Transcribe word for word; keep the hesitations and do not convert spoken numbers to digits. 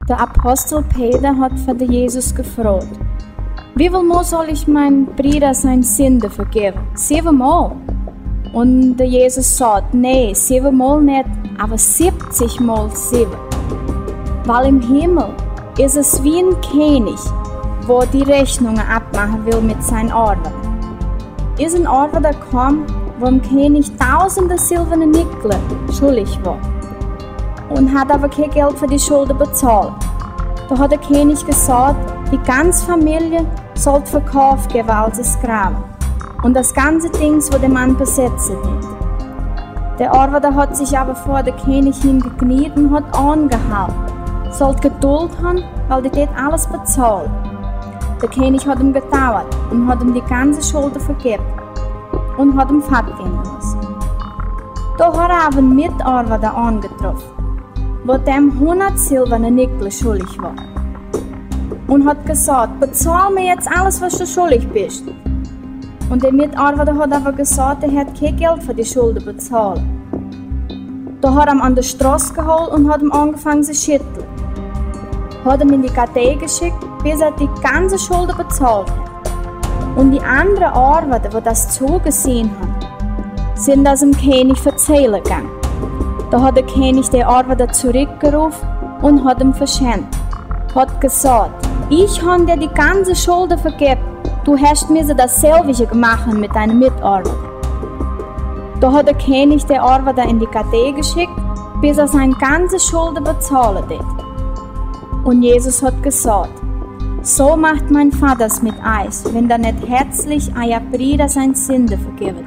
De Apostel Peter hot fa de Jesus gefroagt: Wieväl Mol soll ich mien Brida siene Sind vegäwen? Siewen Mol? Un de Jesus säd: Nä, siewen Mol nit, äwa siebzig Mol siewen. Wiel em Himmel is et wie een Kjennich, waut de Rechnungen aufmachen well met siene Oabeida. Es een Oabeida jekomen, waut dem Kjennich dausende silwerne Nikjel schuldich wia, un haud äwa kjeen Jelt fa de Schulden betolt. Doa haud de Kjennich jesajcht: De gaunze Famielje saul vekofft woaren aus Sklowen, un daut gaunze Dinj, waut de Maun besitzt haud. De Oabeida haud sikj äwa ver de Kjennich hingekjneet un haud aunjehoolen: Saul Jedult han, wiel dee deit aules betolen. De Kjennich haud am jeducht un haud am de gaunze Schulden vejäft un haud am foatgonen loten. Doa haud äwa een Metoabeida aunjetroffen, waut am hundat silwerne Nikjel schuldich wia, un haud jesajcht: Betol mie nu aules, waut du schuldich best. Un de Metoabeida haud äwa jesajcht, hee haud kjeen Jelt fa de Schulden betolen. Doa haud am aun de Stroß jehoolen un haud am aunjefongen to schütlen. Haud am en de Kartei jeschekjt, bat hee de gaunze Schulden betolt haud. Un de aundre Oabeida, waut daut tojeseenen hauden, sent daut dem Kjennich verzälen jegangen. Doa haud de Kjennich de Oabeida trigj jeropen un haud am veschmäat. Haud jesajcht: Ich hab dir die ganze Schuld vergeben. Du hast mir dasselbe gemacht mit deinen Mitarbeitern. Doa haud de Kjennich de Oabeida en de Kartei jeschekjt, bat hee siene gaunze Schuld betolen haud. Un Jesus haud jesajcht: So macht mein Vater es mit euch, wenn ihr nicht herzlich euren Bruder seine Sünde vergebt.